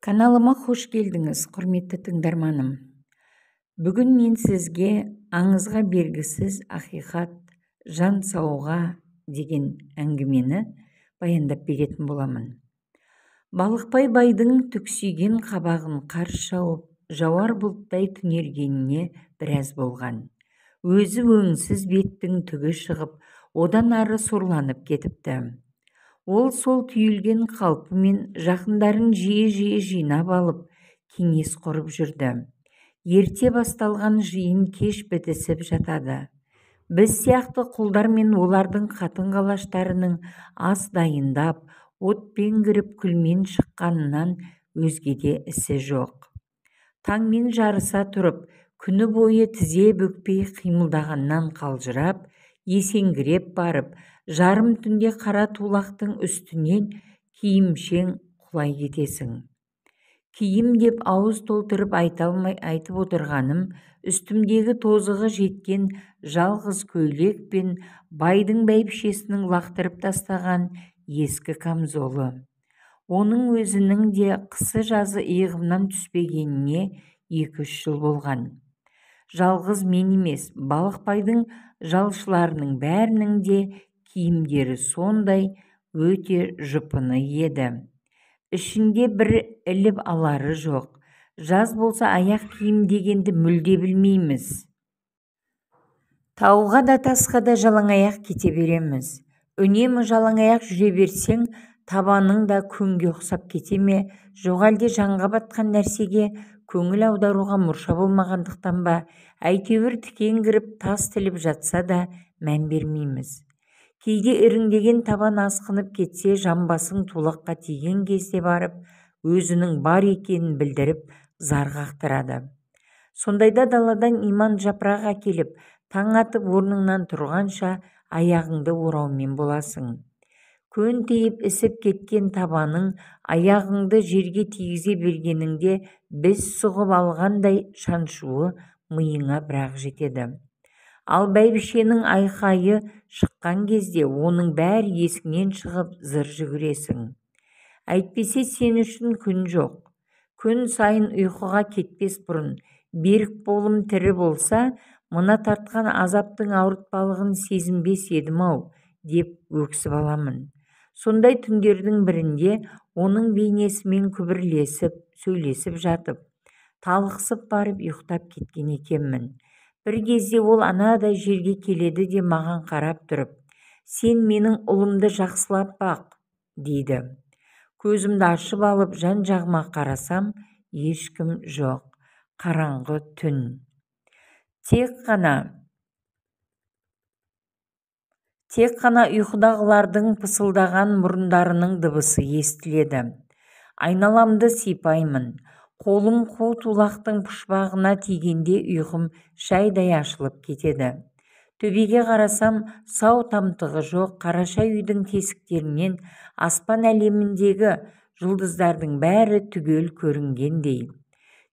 Каналыма қош келдіңіз, құрметті тыңдарманым. Бүгін мен сізге аңызға бергісіз ақиқат, жан сауға деген әңгімені баяндап беретін боламын. Балықбай байдың түксиген қабағын қар шауып, жауар бұлттай түнергеніне біраз болған. Өзі өңсіз беттің түгі шығып, одан ары сорланып кетіпті. Ол сол түйілген қалпымен жақындарын жиі-жиі жинап алып, кеңес құрып жүрді. Ерте басталған жиын кеш бітісіп жатады. Біз сияқты құлдар мен олардың қатын-қалаштарының ас дайындап, отпен кіріп күлмен шыққанынан өзгеде ісі жоқ. Таңмен жарыса тұрып, күні бойы тізе бүкпей қимылдағаннан қалжырап, есеңгіреп барып, жарым түнде қара тулақтың үстінен киімшең құлай кетесің. Киім деп ауыз толтырып айта алмай айтып отырғаным, үстімдегі тозығы жеткен жалғыз көйлек пен байдың бәйбішесінің лақтырып тастаған ескі камзолы. Оның өзінің де қысы-жазы иығымнан түспегеніне 2-3 жыл болған. Жалғыз мен емес, Балықбайдың жалшыларының бәрінің де киімдері сондай өте жұпыны еді. Ішінде бір іліп алары жоқ. Жаз болса аяқ киім дегенді мүлде білмейміз. Тауға да тасқа да жалаңаяқ кете береміз. Үнемі жалаңаяқ жүре берсең, табаның да көңге ұқсап кете ме, жоқ әлде жанға батқан нәрсеге көңіл аударуға мұрша болмағандықтан ба, әйтеуір тікен кіріп тас тіліп жатса да мән бермейміз. Кейде іріңдеген табан асқынып кетсе, жамбасың тулаққа тиген кезде барып, өзінің бар екенін білдіріп зар қақтырады. Сондайда даладан иман жапырақ әкеліп, таң атып орныңнан тұрғанша аяғыңды ораумен боласың. Көн тиіп ісіп кеткен табаның аяғыңды жерге тигізе бергеніңде біз сұғып алғандай шаншуы миыңа бірақ жетеді. Ал бәйбішенің айқайы шыққан кезде оның бәрі есіңнен шығып зыр жүгіресің. Әйтпесе сен үшін күн жоқ. Күн сайын ұйқыға кетпес бұрын берік болым тірі болса, мына тартқан азаптың ауыртпалығын сезінбес едім-ау деп өксіп аламын. Сондай түндердің бірінде оның бейнесімен күбірлесіп, сөйлесіп жатып, талықсып барып ұйықтап кеткен екенмін. Бір кезде ол анадай жерге келеді де маған қарап тұрып, «Сен менің ұлымды жақсылап бақ», дейді. Көзімді ашып алып, жан-жағыма қарасам, ешкім жоқ. Қараңғы түн. Тек қана ұйқыдағылардың пысылдаған мұрындарының дыбысы естіледі. Айналамды сипаймын. Қолым қу тулақтың пұшпағына тигенде ұйқым шайдай ашылып кетеді. Төбеге қарасам, сау тамтығы жоқ қараша үйдің тесіктерінен аспан әлеміндегі жұлдыздардың бәрі түгел көрінгендей.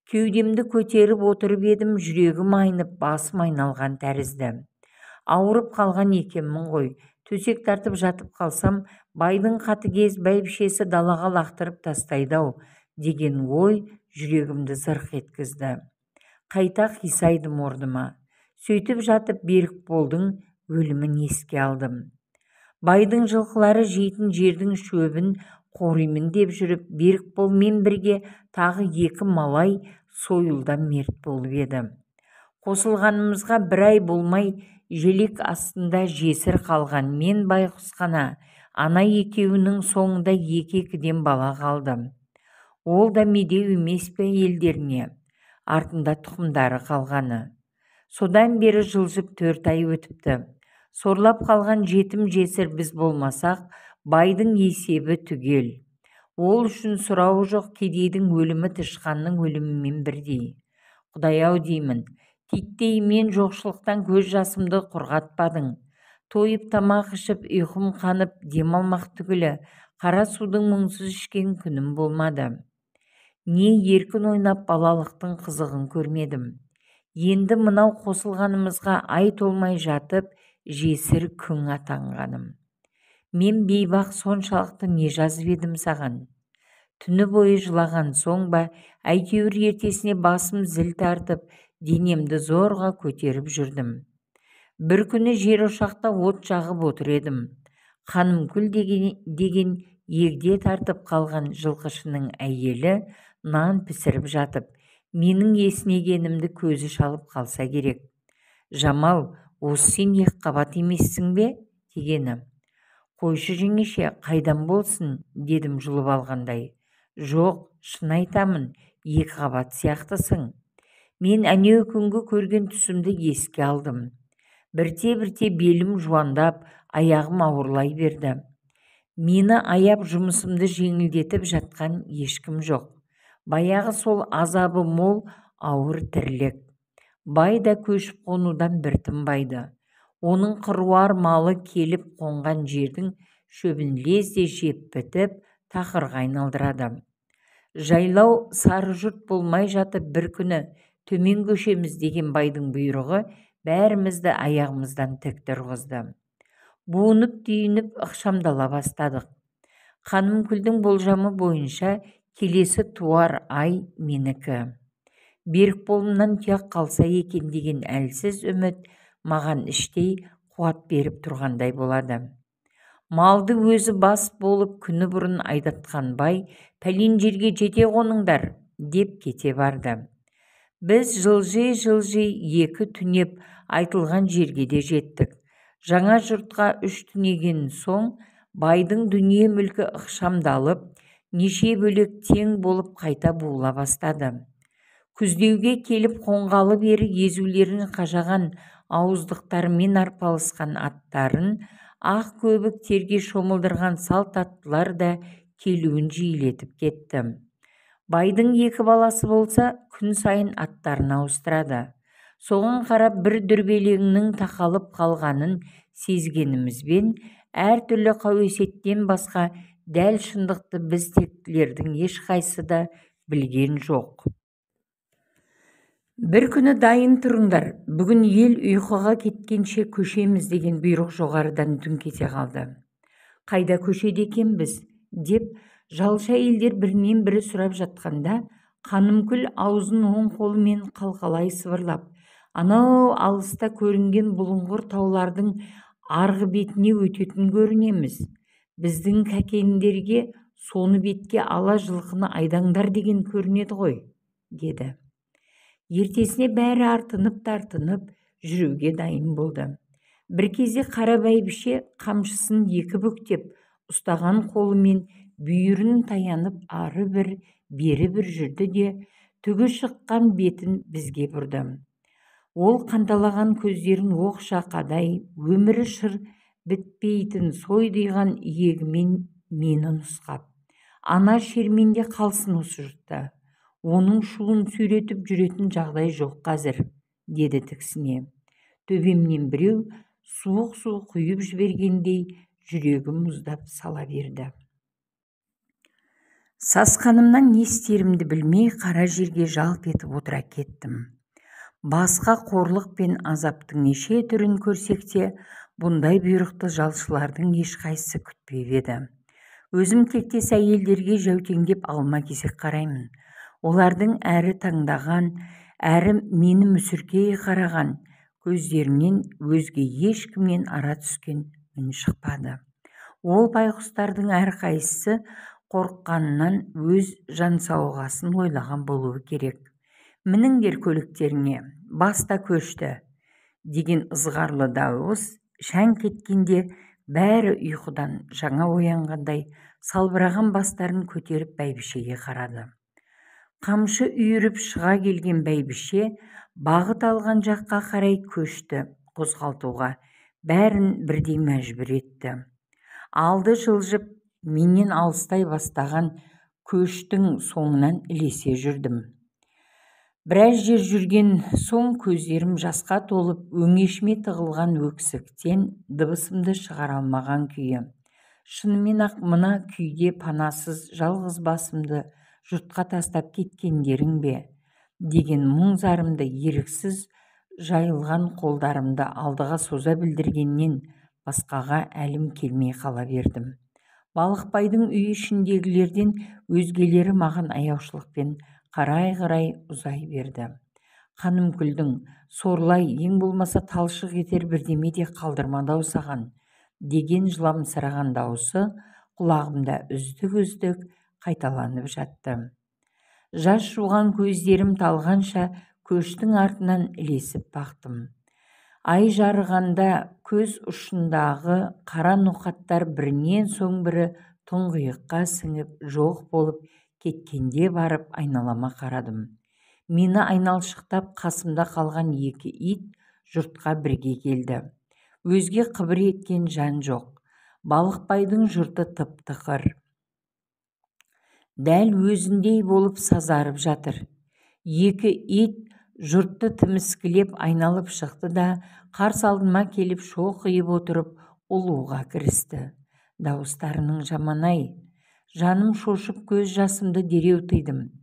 Кеудемді көтеріп отырып едім, жүрегім айнып, басым айналған тәрізді. Ауырып қалған екенмін ғой. Төсек тартып жатып қалсам, байдың қатыгез бәйбішесі далаға лақтырып тастайды-ау деген ой жүрегімді зырқ еткізді. Қайта қисайдым орныма. Сөйтіп жатып Берікболдың өлімін еске алдым. Байдың жылқылары жейтін жердің шөбін қоримын деп жүріп, Берікболмен бірге тағы 2 малай сойылдан мерт болып еді. Қосылғанымызға бір ай болмай, желек астында жесір қалған мен байғұс қана ана екеуінің соңында екі-екіден бала қалды. Ол да медеу емес пе елдеріне, артында тұқымдары қалғаны. Содан бері жылжып 4 ай өтіпті. Сорлап қалған жетім жесір біз болмасақ, байдың есебі түгел. Ол үшін сұрауы жоқ кедейдің өлімі тышқанның өлімімен бірдей. Құдай-ау деймін, титтей мен жоқшылықтан көз жасымды құрғатпадың. Тойып тамақ ішіп, ұйқым қанып, дем алмақ түгілі, қара судың мұңсыз ішкен күнім болмады. Не еркін ойнап балалықтың қызығын көрмедім. Енді мынау қосылғанымызға ай толмай жатып, жесір күң атанғаным. Мен бейбақ соншалықты не жазып едім саған? Түні бойы жылаған соң ба, әйтеуір ертесіне басым зіл тартып, денемді зорға көтеріп жүрдім. Бір күні жер ошақта от жағып отыр едім. Қанымкүл деген егде тартып қалған жылқышының әйелі нан пісіріп жатып, менің есінегенімді көзі шалып қалса керек. Жамал, осы сен екіқабат емессің бе? Дегені. Қойшы жеңеше, қайдан болсын, дедім жұлып алғандай. Жоқ, шын айтамын, екіқабат сияқтысың. Мен әнеу күнгі көрген түсімді еске алдым. Бірте-бірте белім жуандап, аяғым ауырлай берді. Мені аяп жұмысымды жеңілдетіп жатқан ешкім жоқ. Баяғы сол азабы мол ауыр тірлік. Бай да көшіп қонудан бір тынбайды. Оның қыруар малы келіп қонған жердің шөбін лезде жеп бітіп, тақырға айналдырады. Жайлау сары жұрт болмай жатып бір күні төмен көшеміз деген байдың бұйрығы бәрімізді аяғымыздан тік тұрғызды. Буынып түйініп ықшамдала бастадық. Қанымкүлдің болжамы бойынша келесі туар ай менікі. Берік болымнан тұяқ қалса екен деген әлсіз үміт маған іштей қуат беріп тұрғандай болады. Малды өзі бас болып күні бұрын айдатқан бай, пәлен жерге жете қоныңдар, деп кете барды. Біз жылжи-жылжи екі түнеп айтылған жерге де жеттік. Жаңа жұртқа үш түнеген соң байдың дүние мүлкі ықшамдалып, неше бөлек тең болып қайта буыла бастады. Күздеуге келіп қонғалы бері езулерін қажаған ауыздықтарымен арпалысқан аттарын ақ көбік терге шомылдырған салт аттылар да келуін жиілетіп кетті. Байдың екі баласы болса, күн сайын аттарын ауыстырады. Соған қарап бір дүрбелеңнің тақалып қалғанын сезгенімізбен, әртүрлі қауесеттен басқа дәл шындықты біз тектілердің ешқайсысы да білген жоқ. Бір күні дайын тұрыңдар, бүгін ел ұйқыға кеткенше көшеміз деген бұйрық жоғарыдан дүңк ете қалды. Қайда көшеді екенбіз, деп жалшы әйелдер бірінен бірі сұрап жатқанда, Қанымкүл аузын оң қолымен қалқалай сыбырлап, анау алыста көрінген бұлыңғыр таулардың арғы бетіне өтетін көрінеміз. Біздің кәкендерге соны бетке ала жылқыны айдаңдар деген көрінеді ғой, деді. Ертесіне бәрі артынып-тартынып жүруге дайын болды. Бір кезде қара бәйбіше қамшысын екі бүктеп, ұстаған қолымен бүйірін таянып ары бір, бері бір жүрді де, түгі шыққан бетін бізге бұрды. Ол қанталаған көздерін оқ шақадай, өмірі шыр бітпейтін сойдиған иегімен мені нұсқап, ана шерменде қалсын осы жұртта. Оның шуын сүйретіп жүретін жағдай жоқ қазір, деді тіксіне. Төбемнен біреу суық су құйып жібергендей жүрегім мұздап сала берді. Сасқанымнан не істерімді білмей қара жерге жалп етіп отыра кеттім. Басқа қорлық пен азаптың неше түрін көрсек те, бұндай бұйрықты жалшылардың ешқайсысы күтпеп еді. Өзім тектес әйелдерге жәутеңдеп алма кезек қараймын. Олардың әрі таңдаған, әрі мені мүсіркей қараған көздерінен өзге ешкімнен ара түскен үн шықпады. Ол байғұстардың әрқайсысы қорыққанынан өз жансауғасын ойлаған болуы керек. Мініңдер көліктеріңе, баста көшті, деген ызғарлы дауыс шәң кеткенде бәрі ұйқыдан жаңа оянғандай салбыраған бастарын көтеріп бәйбішеге қарады. Қамшы үйіріп шыға келген бәйбіше бағыт алған жаққа қарай көшті қозғалтуға бәрін бірдей мәжбүр етті. Алды жылжып, менен алыстай бастаған көштің соңынан ілесе жүрдім. Біраз жер жүрген соң көздерім жасқа толып, өңешіме тығылған өксіктен дыбысымды шығара алмаған күйі. Шынымен-ақ мына күйде панасыз жалғыз басымды жұртқа тастап кеткендерің бе, деген мұң-зарымды еріксіз жайылған қолдарымды алдыға соза білдіргеннен басқаға әлім келмей қала бердім. Балықбайдың үй ішіндегілерден өзгелері маған аяушылықпен қарай-қарай ұзай берді. Қанымкүлдің сорлай, ең болмаса талшық етер бірдеме де қалдырмады-ау саған деген жыламсыраған даусы құлағымда үздік-үздік қайталанып жатты. Жас жуған көздерім талғанша көштің артынан ілесіп бақтым. Ай жарығанда көз ұшындағы қара ноқаттар бірінен соң бірі тұңғиыққа сіңіп жоқ болып кеткенде барып айналама қарадым. Мені айналшықтап қасымда қалған екі ит жұртқа бірге келді. Өзге қыбыр еткен жан жоқ. Балықбайдың жұрты тып-тықыр. Дәл өзіндей болып сазарып жатыр. Екі ит жұртты тіміскілеп айналып шықты да, қарсы алдыма келіп шоқиып отырып ұлуға кірісті. Дауыстарының жаман-ай. Жаным шошып көз жасымды дереу тыйдым.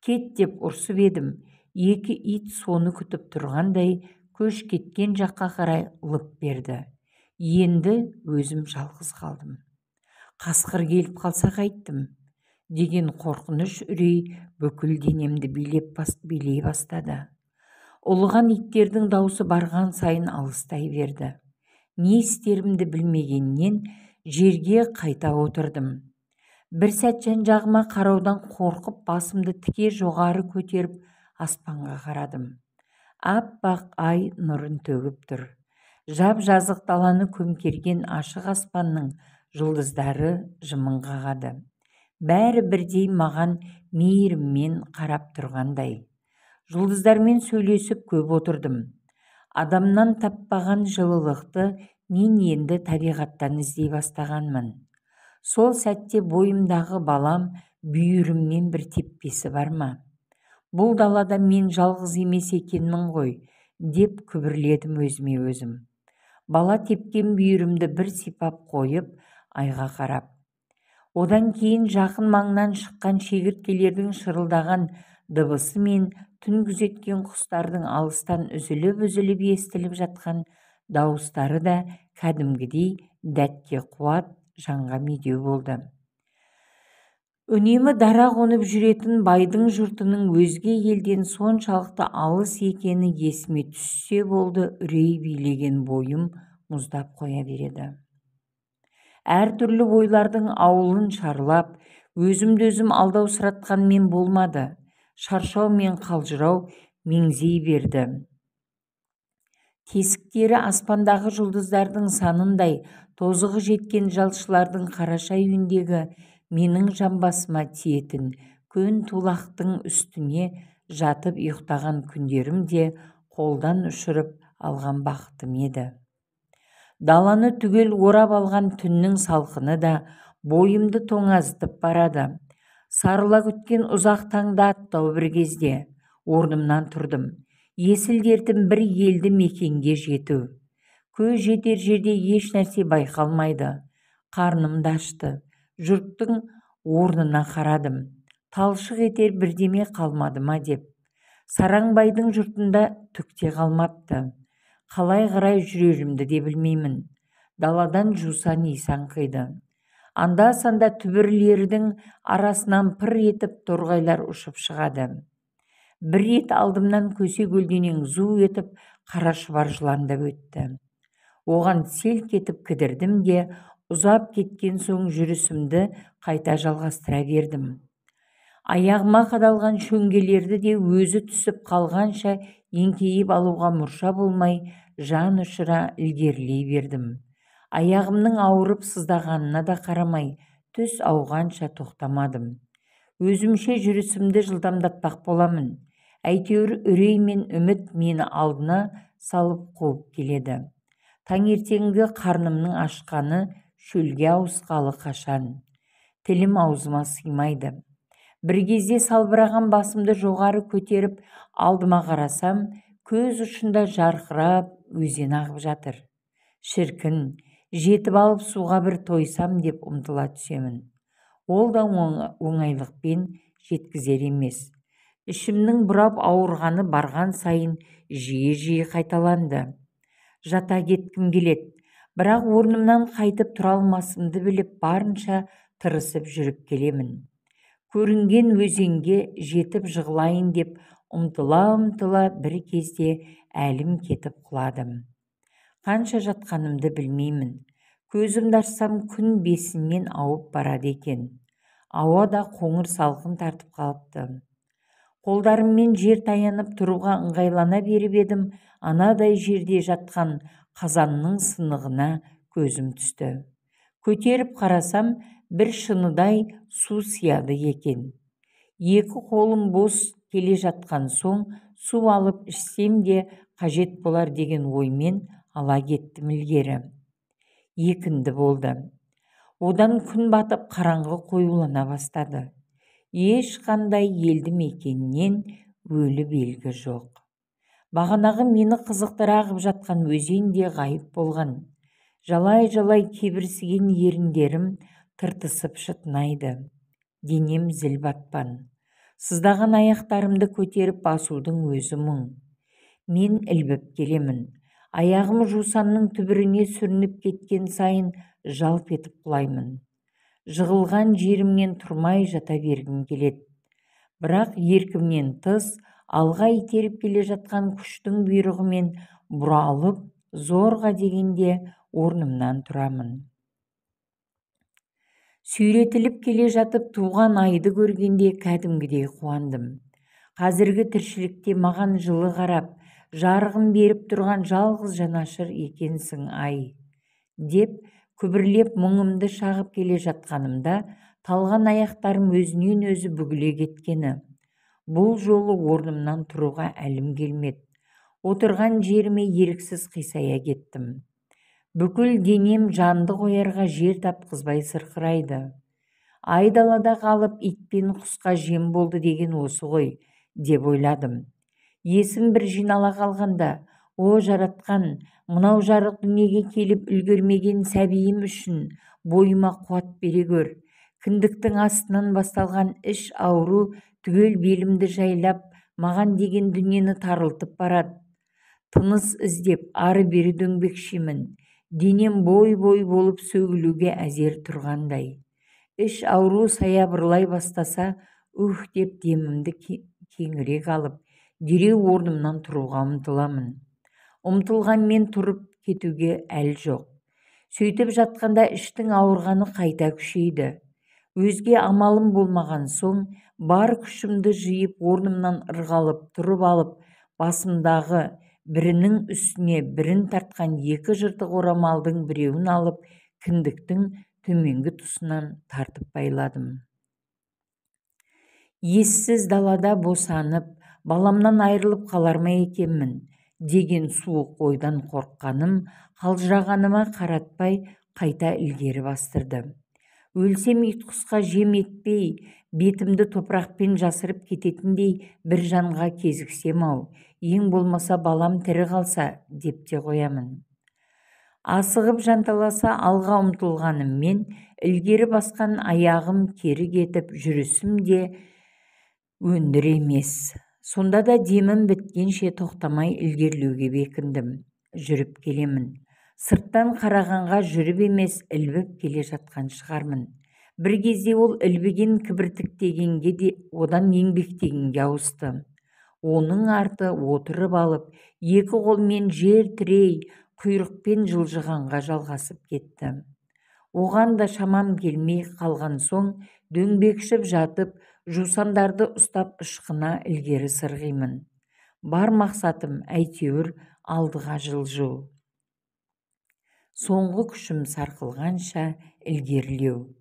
Кет деп ұрсып едім. Екі ит соны күтіп тұрғандай көш кеткен жаққа қарай лып берді. Енді өзім жалғыз қалдым. Қасқыр келіп қалса қайттым деген қорқыныш үрей бүкіл денемді билей бастады. Ұлыған иттердің даусы барған сайын алыстай берді. Не істерімді білмегеннен жерге қайта отырдым. Бір сәт жан-жағыма қараудан қорқып басымды тіке жоғары көтеріп аспанға қарадым. Аппақ ай нұрын төгіп тұр. Жап-жазық даланы көмкерген ашық аспанның жұлдыздары жымың қағады. Бәрі бірдей маған мейіріммен қарап тұрғандай. Жұлдыздармен сөйлесіп көп отырдым. Адамнан таппаған жылылықты мен енді табиғаттан іздей бастағанмын. Сол сәтте бойымдағы балам бүйірімнен бір теппесі бар ма? Бұл далада мен жалғыз емес екенмін ғой, деп күбірледім өзіме өзім. Бала тепкен бүйірімді бір сипап қойып, айға қарап. Одан кейін жақын маңнан шыққан шегірткелердің шырылдаған дыбысы мен түн күзеткен құстардың алыстан үзіліп-үзіліп естіліп жатқан дауыстары да кәдімгідей дәтке қуат, жанға медеу болды. Үнемі дара қонып жүретін байдың жұртының өзге елден соншалықты алыс екені есіме түссе болды, үрей билеген бойым мұздап қоя береді. Әртүрлі ойлардың ауылын шарлап, өзімді-өзім алдаусыратқанмен болмады. Шаршау мен қалжырау меңзей берді. Тесіктері аспандағы жұлдыздардың санындай тозығы жеткен жалшылардың қараша үйіндегі менің жамбасыма тиетін көн тулақтың үстіне жатып ұйықтаған күндерім де қолдан ұшырып алған бақытым еді. Даланы түгел орап алған түннің салқыны да бойымды тоңазытып барады. Сарыла күткен ұзақ таңда аттау бір кезде орнымнан тұрдым. Есіл дертім бір елді мекенге жету. Көз жетер жерде еш нәрсе байқалмайды. Қарным да ашты. Жұрттың орнына қарадым. Талшық етер бірдеме қалмады ма деп. Сараңбайдың жұртында түк те қалмапты. Қалай қарай жүрерімді де білмеймін. Даладан жусан иіс аңқиды. Анда-санда түбірлердің арасынан пыр етіп торғайлар ұшып шығады. Бір рет алдымнан көсе көлденең зу етіп қара шұбар жыландап өтті. Оған селк етіп кідірдім де, ұзап кеткен соң жүрісімді қайта жалғастыра бердім. Аяғыма қадалған шөңгелерді де өзі түсіп қалғанша еңкейіп алуға мұрша болмай, жан ұшыра ілгерілей бердім. Аяғымның ауырып сыздағанына да қарамай, түс ауғанша тоқтамадым. Өзімше жүрісімді жылдамдатпақ боламын. Әйтеуір үрей мен үміт мені алдына салып қуып келеді. Таңертеңгі қарнымның ашқаны шөлге ауысқалы қашан. Тілім аузыма сыймайды. Бір кезде салбыраған басымды жоғары көтеріп алдыма қарасам, көз ұшында жарқырап өзен ағып жатыр. Шіркін, жетіп алып суға бір тойсам деп ұмтыла түсемін. Ол да оңайлықпен жеткізер емес. Ішімнің бұрап ауырғаны барған сайын жиі-жиі қайталанды. Жата кеткім келеді, Бірақ орнымнан қайтып тұра алмасымды біліп, барынша тырысып жүріп келемін. Көрінген өзенге жетіп жығылайын деп ұмтыла-ұмтыла бір кезде әлім кетіп құладым. Қанша жатқанымды білмеймін. Көзімді ашсам, күн бесіннен ауып барады екен. Ауа да қоңыр салқын тартып қалыпты. Қолдарыммен жер таянып тұруға ыңғайлана беріп едім, анадай жерде жатқан қазанның сынығына көзім түсті. Көтеріп қарасам, бір шыныдай су сияды екен. Екі қолым бос келе жатқан соң су алып ішсем де қажет болар деген оймен ала кеттім ілгері. Екінді болды. Одан күн батып қараңғы қоюлана бастады. Ешқандай елді мекеннен өлі белгі жоқ. Бағанағы мені қызықтыра ағып жатқан өзен де ғайып болған. Жалай-жалай кебірсіген еріндерім тыртысып шытынайды. Денем зіл батпан. Сыздаған аяқтарымды көтеріп басудың өзі мұң. Мен ілбіп келемін. Аяғым жусанның түбіріне сүрініп кеткен сайын жалп етіп құлаймын. Жығылған жерімнен тұрмай жата бергім келеді. Бірақ еркімнен тыс алға итеріп келе жатқан күштің бұйрығымен бұралып, зорға дегенде орнымнан тұрамын. Сүйретіліп келе жатып туған айды көргенде кәдімгідей қуандым. Қазіргі тіршілікте маған жылы қарап, жарығын беріп тұрған жалғыз жанашыр екенсің ай, деп күбірлеп мұңымды шағып келе жатқанымда талған аяқтарым өзінен өзі бүгіле кеткені. Бұл жолы орнымнан тұруға әлім келмеді. Отырған жеріме еріксіз қисая кеттім. Бүкіл денем жанды қоярға жер тапқызбай сырқырайды. Айдалада қалып ит пен құсқа жем болды деген осы ғой, деп ойладым. Есім бір жинала қалғанда, о жаратқан, мынау жарық дүниеге келіп үлгермеген сәбиім үшін бойыма қуат бере көр. Кіндіктің астынан басталған іш ауру түгел белімді жайлап, маған деген дүниені тарылтып барады. Тыныс іздеп ары-бері дөңбекшимін. Денем бой-бой болып сөгілуге әзер тұрғандай. Іш ауру саябырлай бастаса, ух деп демімді кеңірек алып, дереу орнымнан тұруға ұмтыламын. Ұмтылғанмен тұрып кетуге әл жоқ. Сөйтіп жатқанда іштің ауырғаны қайта күшейді. Өзге амалым болмаған соң, бар күшімді жиып орнымнан ырғалып тұрып алып, басымдағы бірінің үстіне бірін тартқан екі жыртық орамалдың біреуін алып, кіндіктің төменгі тұсынан тартып байладым. Ессіз далада босанып, баламнан айырылып қалар ма екенмін деген суық ойдан қорыққаным, қалжырағаныма қаратпай қайта ілгері бастырды. Өлсем ит құсқа жем етпей, бетімді топырақпен жасырып кететіндей бір жанға кезіксем ау, ең болмаса балам тірі қалса деп те қоямын. Асығып жанталаса алға ұмтылғаныммен ілгері басқан аяғым кері кетіп, жүрісім де өндір емес. Сонда да демім біткенше тоқтамай ілгерілеуге бекіндім. Жүріп келемін. Сырттан қарағанға жүріп емес, ілбіп келе жатқан шығармын. Бір кезде ол ілбіген кібіртіктегенге де, одан еңбектегенге ауысты. Оның арты отырып алып, екі қолмен жер тірей, құйрықпен жылжығанға жалғасып кетті. Оған да шамам келмей қалған соң, дөңбекшіп жатып, жусандарды ұстап ышқына ілгері сырғимын. Бар мақсатым әйтеуір алдыға жылжу. Соңғы күшім сарқылғанша ілгерілеу.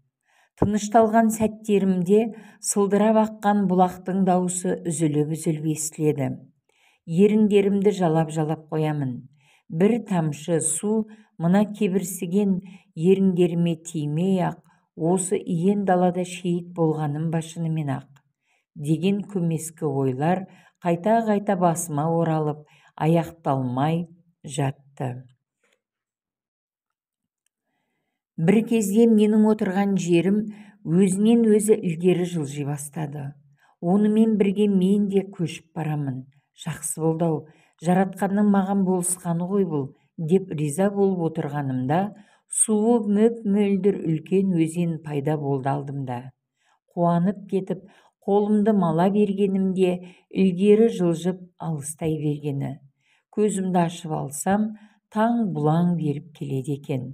Тынышталған сәттерімде сылдырап аққан бұлақтың даусы үзіліп-үзіліп естіледі. Еріндерімді жалап-жалап қоямын. Бір тамшы су мына кебірсіген еріндеріме тимей-ақ, осы иен далада шейіт болғаным ба шынымен-ақ деген көмескі ойлар қайта-қайта басыма оралып, аяқталмай жатты. Бір кезде менің отырған жерім өзінен өзі ілгері жылжи бастады. Онымен бірге мен де көшіп барамын. Жақсы болды-ау, жаратқанның маған болысқаны ғой бұл деп риза болып отырғанымда суы мөп-мөлдір үлкен өзен пайда болды алдымда. Қуанып кетіп, қолымды мала бергенімде ілгері жылжып алыстай бергені. Көзімді ашып алсам, таң бұлаң беріп келеді екен.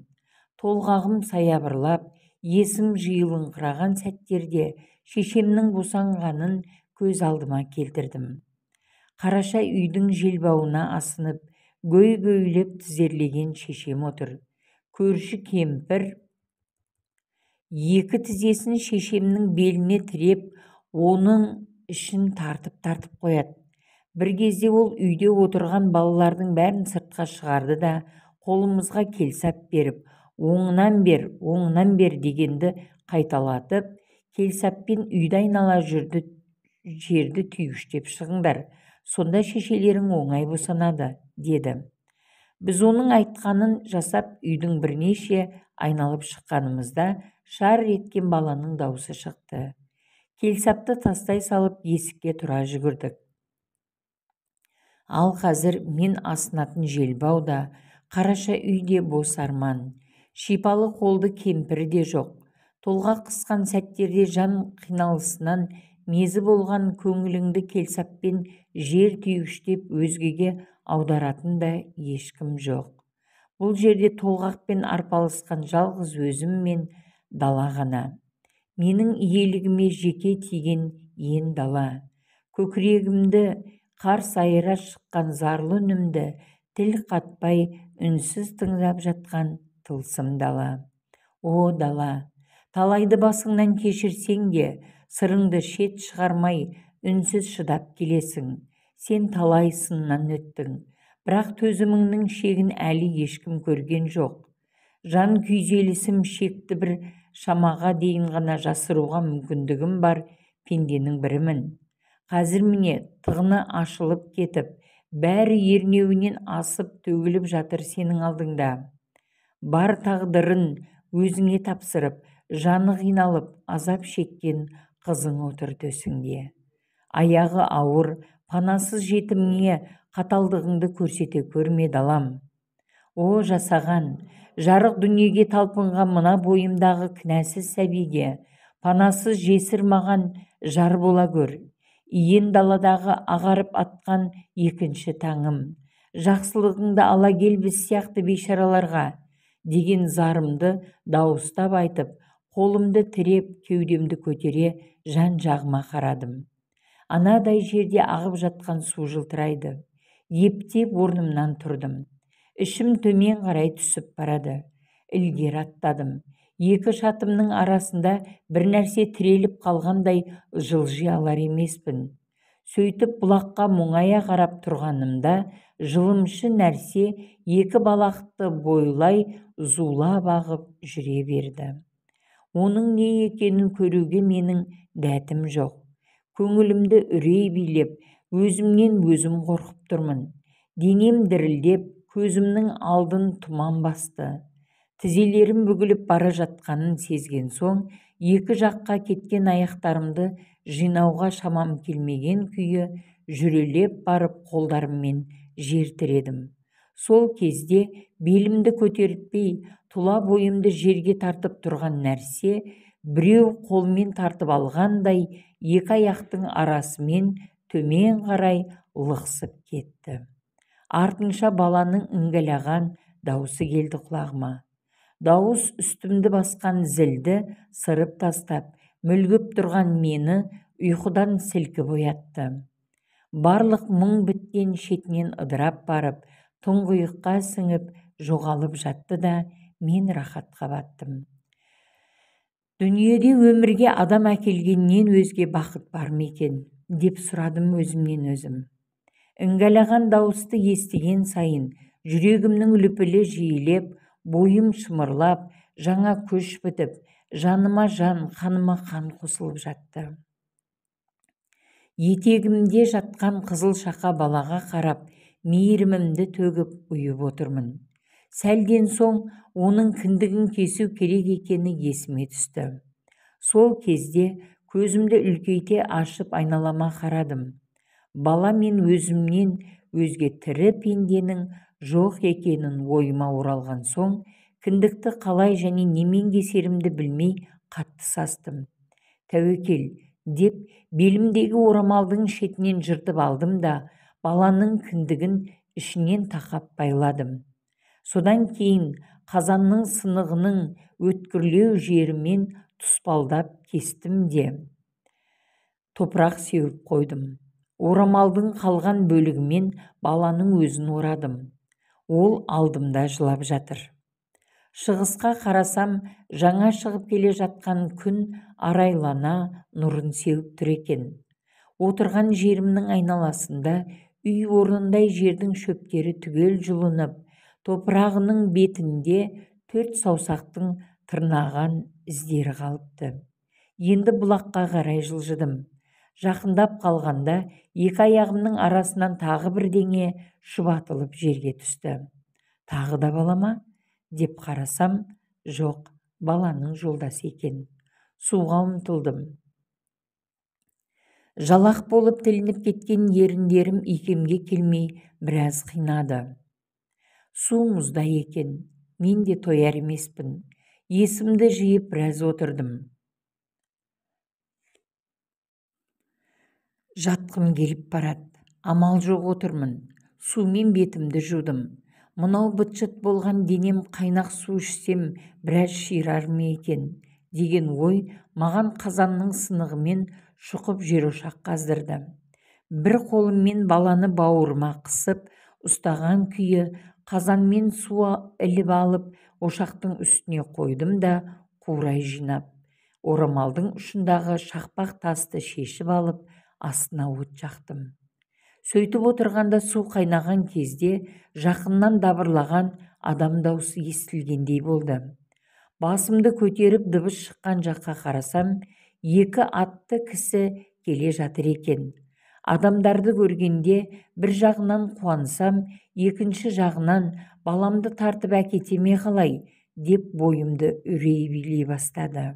Толғағым саябырлап, есім жиылыңқыраған сәттерде шешемнің босанғанын көз алдыма келтірдім. Қараша үйдің желбауына асынып, гөй-гөйлеп тізерлеген шешем отыр. Көрші кемпір екі тізесін шешемнің беліне тіреп, оның ішін тартып-тартып қояды. Бір кезде ол үйде отырған балалардың бәрін сыртқа шығарды да, қолымызға келсап беріп, оңынан бер, оңынан бер дегенді қайталатып, келсаппен үйді айнала жерді түйгіштеп шығыңдар, сонда шешелерің оңай босанады, деді. Біз оның айтқанын жасап, үйдің бірнеше айналып шыққанымызда шар еткен баланың даусы шықты. Келсапты тастай салып, есікке тұра жүгірдік. Ал қазір мен асынатын желбау да, қараша үй де бос арман. Шипалы қолды кемпірі де жоқ. Толғақ қысқан сәттерде жан қиналысынан мезі болған көңіліңді келсаппен жер түйгіштеп өзгеге аударатын да ешкім жоқ. Бұл жерде толғақпен арпалысқан жалғыз өзім мен дала ғана. Менің иелігіме жеке тиген ен дала. Көкірегімді қарс айыра шыққан зарлы үнімді тіл қатпай үнсіз тыңдап жатқан тылсым дала. О дала, талайды басыңнан кешірсең де, сырыңды шет шығармай үнсіз шыдап келесің. Сен талай сыннан өттің, бірақ төзіміңнің шегін әлі ешкім көрген жоқ. Жан күйзелісім шекті бір шамаға дейін ғана жасыруға мүмкіндігім бар пенденің бірімін. Қазір міне тығыны ашылып кетіп, бәрі ернеуінен асып төгіліп жатыр сенің алдыңда. Бар тағдырын өзіңе тапсырып, жаны қиналып, азап шеккен қызың отыр төсіңде. Аяғы ауыр, панасыз жетіміңе қаталдығыңды көрсете көрме далам. О жасаған, жарық дүниеге талпынған мына бойымдағы кінәсіз сәбиге, панасыз жесір маған жар бола көр. Иен даладағы ағарып атқан екінші таңым. Жақсылығыңды ала кел біз сияқты бейшараларға, деген зарымды дауыстап айтып, қолымды тіреп, кеудемді көтере жан-жағыма қарадым. Анадай жерде ағып жатқан су жылтырайды. Ептеп орнымнан тұрдым. Ішім төмен қарай түсіп барады. Ілгері аттадым. Екі шатымның арасында бір нәрсе тіреліп қалғандай жылжи алар емеспін. Сөйтіп бұлаққа мұңая қарап тұрғанымда жылымшы нәрсе екі балақты бойлай зулап ағып жүре берді. Оның не екенін көруге менің дәтім жоқ. Көңілімді үрей билеп, өзімнен өзім қорқып тұрмын. Денем дірілдеп, көзімнің алдын тұман басты. Тізелерім бүгіліп бара жатқанын сезген соң, екі жаққа кеткен аяқтарымды жинауға шамам келмеген күйі жүрелеп барып қолдарыммен жер тіредім. Сол кезде белімді көтертпей, тұла бойымды жерге тартып тұрған нәрсе, біреу қолмен тартып алғандай екі аяқтың арасымен төмен қарай лықсып кетті. Артынша баланың іңгәлаған даусы келді құлағыма. Дауыс үстімді басқан зілді сырып тастап, мүлгіп тұрған мені ұйқыдан сілкіп оятты. Барлық мұң біткен шетінен ыдырап барып, тұңғиыққа сіңіп жоғалып жатты да, мен рахатқа баттым. Дүниеде өмірге адам әкелгеннен өзге бақыт бар ма екен, деп сұрадым өзімнен өзім. Іңгәлаған дауысты естіген сайын жүрегімнің лүпілі жиілеп, бойым шымырлап, жаңа күш бітіп, жаныма жан, қаныма қан қосылып жатты. Етегімде жатқан қызыл шақа балаға қарап, мейірімімді төгіп ұйып отырмын. Сәлден соң оның кіндігін кесу керек екені есіме түсті. Сол кезде көзімді үлкейте ашып айналама қарадым. Бала мен өзімнен өзге тірі пенденің жоқ екенін ойыма оралған соң, кіндікті қалай және немен кесерімді білмей қатты састым. Тәуекел деп белімдегі орамалдың шетінен жыртып алдым да, баланың кіндігін ішінен тақап байладым. Содан кейін қазанның сынығының өткірлеу жерімен тұспалдап кестім де, топырақ сеуіп қойдым. Орамалдың қалған бөлігімен баланың өзін орадым. Ол алдымда жылап жатыр. Шығысқа қарасам, жаңа шығып келе жатқан күн арайлана нұрын сеуіп тұр екен. Отырған жерімнің айналасында үй орнындай жердің шөптері түгел жұлынып, топырағының бетінде 4 саусақтың тырнаған іздері қалыпты. Енді бұлаққа қарай жылжыдым. Жақындап қалғанда екі аяғымның арасынан тағы бірдеңе шұбатылып жерге түсті. Тағы да бала ма? Деп қарасам, жоқ, баланың жолдасы екен. Суға ұмтылдым. Жалақ болып тілініп кеткен еріндерім икемге келмей біраз қинады. Су мұздай екен, мен де тояр емеспін. Есімді жиып біраз отырдым. Жатқым келіп барады, амал жоқ отырмын. Сумен бетімді жудым. Мынау быт-шыт болған денем қайнақ су ішсем біраз ширар ма екен деген ой маған қазанның сынығымен шұқып жерошақ қаздырды. Бір қолыммен баланы бауырыма қысып, ұстаған күйі қазанмен су іліп алып, ошақтың үстіне қойдым да қурай жинап, орамалдың ұшындағы шақпақ тасты шешіп алып, астына от жақтым. Сөйтіп отырғанда су қайнаған кезде жақыннан дабырлаған адам даусы естілгендей болды. Басымды көтеріп дыбыс шыққан жаққа қарасам, екі атты кісі келе жатыр екен. Адамдарды көргенде бір жағынан қуансам, екінші жағынан баламды тартып әкете ме қалай деп бойымды үрей билей бастады.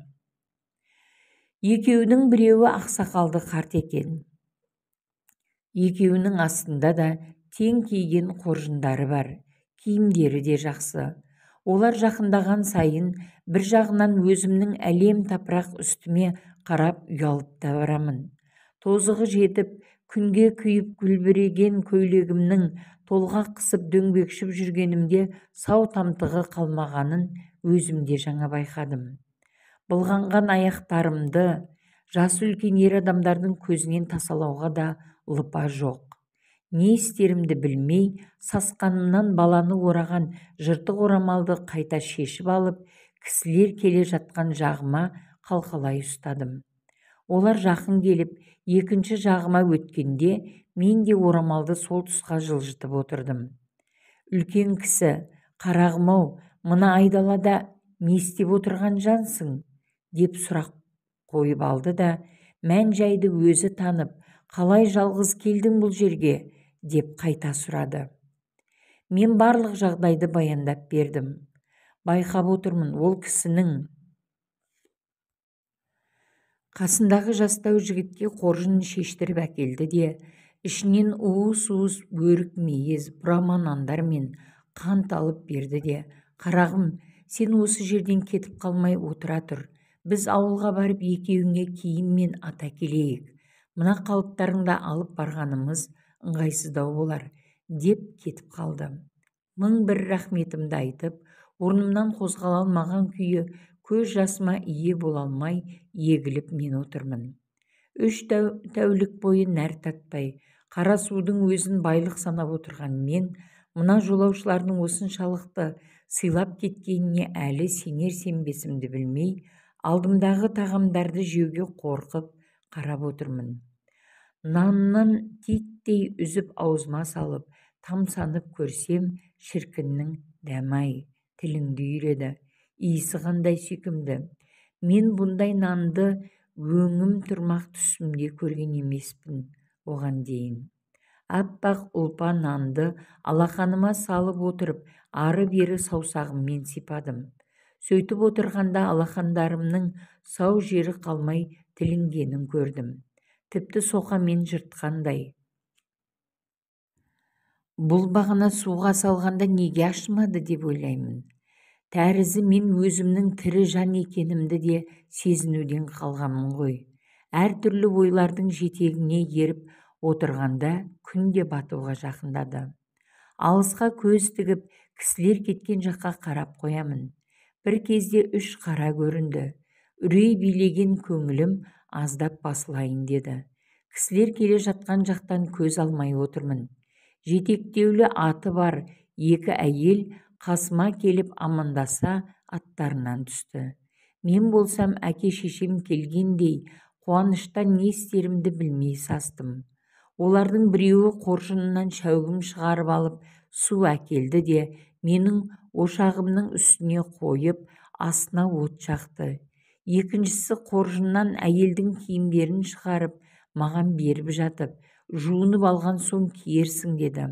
Екеуінің біреуі ақсақалды қарт екен. Екеуінің астында да тең киген қоржындары бар, киімдері де жақсы. Олар жақындаған сайын бір жағынан өзімнің әлем тапырақ үстіме қарап ұялып та барамын. Тозығы жетіп, күнге күйіп күлбіреген көйлегімнің толғақ қысып дөңбекшіп жүргенімде сау тамтығы қалмағанын өзім де жаңа байқадым. Былғанған аяқтарымды жасы үлкен ер адамдардың көзінен тасалауға да лыпа жоқ. Не істерімді білмей, сасқанымнан баланы ораған жыртық орамалды қайта шешіп алып, кісілер келе жатқан жағыма қалқалай ұстадым. Олар жақын келіп, екінші жағыма өткенде, мен де орамалды сол тұсқа жылжытып отырдым. Үлкен кісі, қарағым-ау, мына айдалада не істеп отырған жансың? Деп сұрақ қойып алды да, мән-жайды өзі танып, қалай жалғыз келдің бұл жерге? Деп қайта сұрады. Мен барлық жағдайды баяндап бердім. Байқап отырмын, ол кісінің қасындағы жастау жігітке қоржын шештіріп әкелді де, ішінен уыс-уыс өрік мейіз, бұрама нандар мен қант алып берді де, қарағым, сен осы жерден кетіп қалмай отыра тұр. Біз ауылға барып екеуіңе киім мен ат әкелейік. Мына қалыптарыңды алып барғанымыз ыңғайсыздау болар, деп кетіп қалды. Мың бір рахметімді айтып, орнымнан қозғала алмаған күйі көз жасыма ие бола алмай егіліп мен отырмын. 3 тәулік бойы нәр татпай, қара судың өзін байлық санап отырған мен, мына жолаушылардың осыншалықты сыйлап кеткеніне әлі сенер-сенбесімді білмей, алдымдағы тағамдарды жеуге қорқып қарап отырмын. Наннан титтей үзіп аузыма салып, тамсанып көрсем, шіркіннің дәмі-ай, тіліңді үйреді, иісі қандай сүйкімді. Мен бұндай нанды өңім тұрмақ түсімде көрген емеспін оған дейін. Аппақ ұлпа нанды алақаныма салып отырып, ары-бері саусағыммен сипадым. Сөйтіп отырғанда алақандарымның сау жері қалмай тілінгенін көрдім. Тіпті соқамен жыртқандай. Бұл бағана суға салғанда неге ашымады деп ойлаймын. Тәрізі мен өзімнің тірі жан екенімді де сезінуден қалғанмын ғой. Әртүрлі ойлардың жетегіне еріп отырғанда күн де батуға жақындады. Алысқа көз тігіп, кісілер кеткен жаққа қарап қоямын. Бір кезде үш қара көрінді. Үрей билеген көңілім аздап басылайын деді. Кісілер келе жатқан жақтан көз алмай отырмын. Жетектеулі аты бар екі әйел қасыма келіп амандаса аттарынан түсті. Мен болсам әке-шешем келгендей қуаныштан не істерімді білмей састым. Олардың біреуі қоржынынан шәугім шығарып алып су әкелді де менің ошағымның үстіне қойып астына от жақты. Екіншісі қоржыннан әйелдің киімдерін шығарып маған беріп жатып, жуынып алған соң киерсің деді.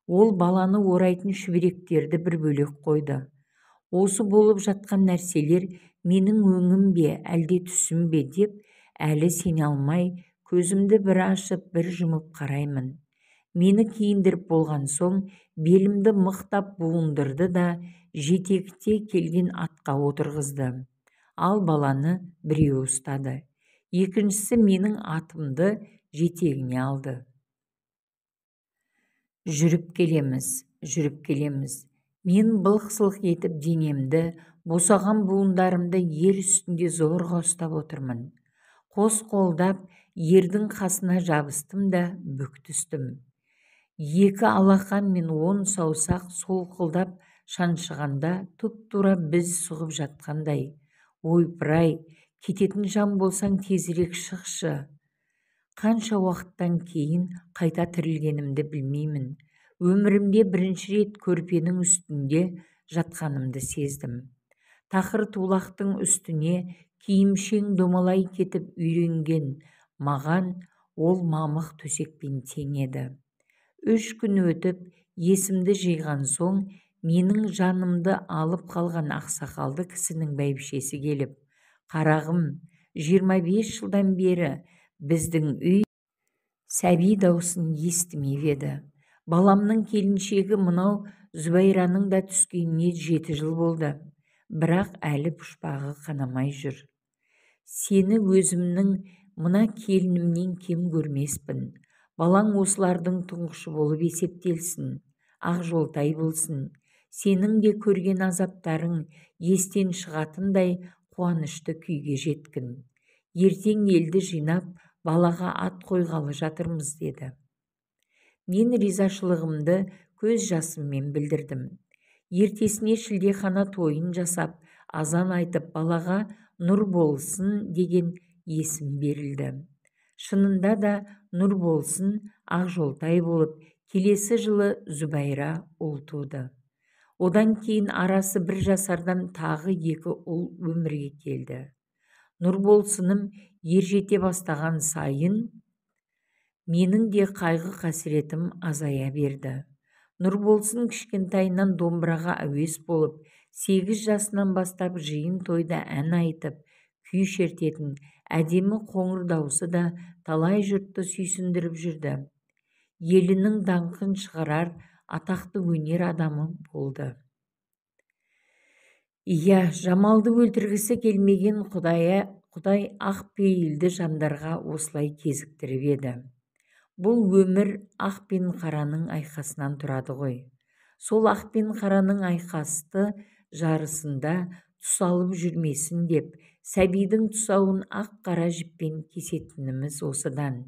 Ол баланы орайтын шүберектерді бір бөлек қойды. Осы болып жатқан нәрселер менің өңім бе, әлде түсім бе деп әлі сене алмай, көзімді бір ашып, бір жұмып қараймын. Мені киіндіріп болған соң, белімді мықтап буындырды да, жетекте келген атқа отырғызды. Ал баланы біреуі ұстады. Екіншісі менің атымды жетегіне алды. Жүріп келеміз, жүріп келеміз. Мен былқ-сылқ етіп денемді, босаған буындарымды ер үстінде зорға ұстап отырмын. Қос қолдап ердің қасына жабыстым да бүк түстім. Екі алақан мен 10 саусақ солқылдап шаншығанда тұп-тура біз сұғып жатқандай. Ойпырай, кететін жан болсаң тезірек шықшы. Қанша уақыттан кейін қайта тірілгенімді білмеймін. Өмірімде бірінші рет көрпенің үстінде жатқанымды сездім. Тақыр тулақтың үстіне киімшең домалай кетіп үйренген маған ол мамық төсекпен тең еді. 3 күн өтіп, есімді жиған соң, менің жанымды алып қалған ақсақалды кісінің бәйбішесі келіп, қарағым, 25 жылдан бері біздің үй сәби даусын естімеп еді. Баламның келіншегі мынау Зүбайраның да түскеніне 7 жыл болды, бірақ әлі пұшпағы қанамай жүр. Сені өзімнің мына келінімнен кем көрмеспін. Балаң осылардың тұңғышы болып есептелсін, ақ жолтай болсын. Сенің де көрген азаптарың естен шығатындай қуанышты күйге жеткін. Ертең елді жинап, балаға ат қойғалы жатырмыз деді. Мен ризашылығымды көз жасыммен білдірдім. Ертесіне шілдехана тойын жасап, азан айтып балаға Нұрболсын деген есім берілді. Шынында да Нұрболсын ақжолтай болып, келесі жылы Зүбайра ұл туды. Одан кейін арасы 1 жасардан тағы 2 ұл өмірге келді. Нұрболсыным ержете бастаған сайын менің де қайғы-қасіретім азая берді. Нұрболсын кішкентайынан домбыраға әуес болып, 8 жасынан бастап жиын тойда ән айтып, күй шертетін, әдемі қоңыр даусы да талай жұртты сүйсіндіріп жүрді. Елінің даңқын шығарар атақты өнер адамы болды. Иә, Жамалды өлтіргісі келмеген Құдай ақ пейілді жандарға осылай кезіктіріп еді. Бұл өмір ақ пен қараның айқасынан тұрады ғой. Сол ақ пен қараның айқасты жарысында тұсалып жүрмесін деп, сәбидің тұсауын ақ қара жіппен кесетініміз осыдан.